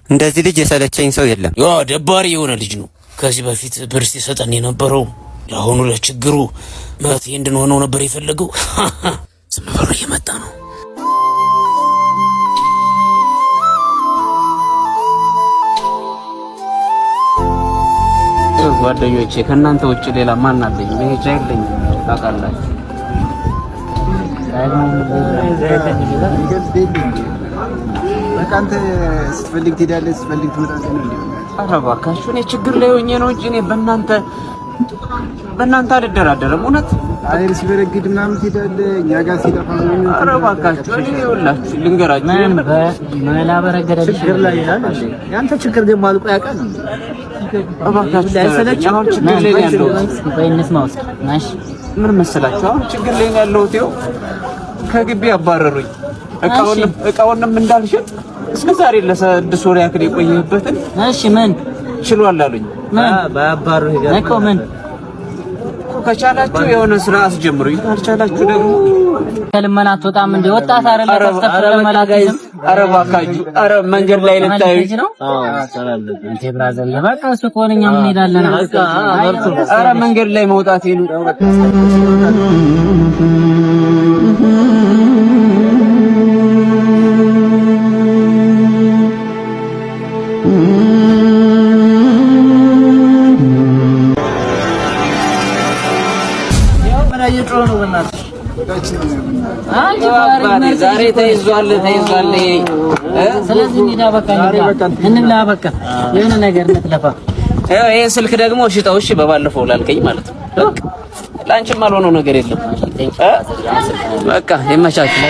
እንደዚህ ልጅ የሰለቸኝ ሰው የለም። ያ ደባሪ የሆነ ልጅ ነው። ከዚህ በፊት ብር ሲሰጠን የነበረው ለአሁኑ ለችግሩ መፍትሄ እንድንሆነው ነበር የፈለገው። ዝም ብሎ እየመጣ ነው። ጓደኞቼ ከእናንተ ውጭ ሌላ ማን አለኝ? መሄጃ የለኝም። ታውቃላችሁ። በቃ አንተ ስትፈልግ ትሄዳለህ፣ ስትፈልግ ትመጣለህ ነው እንዴ? ኧረ እባካችሁ እኔ ችግር ላይ ሆኜ ነው እንጂ እኔ በእናንተ አልደራደርም። እውነት አየር ሲበረግድ ምናምን ትሄዳለህ፣ እኛ ጋር ሲጠፋ ምናምን። ኧረ እባካችሁ እኔ ይኸውላችሁ ልንገራችሁ፣ ችግር ላይ ይላል። ያንተ ችግር ደግሞ አልቆ ያውቃል እንዴ? እባካችሁ ተረዱኝ። አሁን ችግር ላይ ነው ያለሁት። ምን መሰላችሁ፣ አሁን ችግር ላይ ነው ያለሁት። ይኸው ከግቢ አባረሩኝ። እቃውንም እንዳልሸጥ እስከ ዛሬ ለ6 ወር ያክል የቆየህበትን እሺ ምን ችሏል አሉኝ። ምን እኮ ምን እኮ ከቻላችሁ የሆነ ስራ አስጀምሩኝ፣ ካልቻላችሁ ደግሞ ከልመና አትወጣም እንዴ? ወጣት አይደለ? ከስተፍ ለመላክ ኧረ እባካችሁ፣ ኧረ መንገድ ላይ ልታዩ ነው እንዴ? Brother በቃ እሱ ከሆነ እኛም እንሄዳለን። ኧረ መንገድ ላይ መውጣት ነው። ዛሬ ተይዟል ተይዟል። ስለዚህ እንሂዳ በቃ እንብላ፣ በቃ የሆነ ነገር እንትለፋ። ይሄ ስልክ ደግሞ ሽጠው፣ እሺ፣ በባለፈው ላልከኝ ማለት ነው። በቃ ለአንቺም አልሆነው ነገር የለም። በቃ ይመቻችሁ።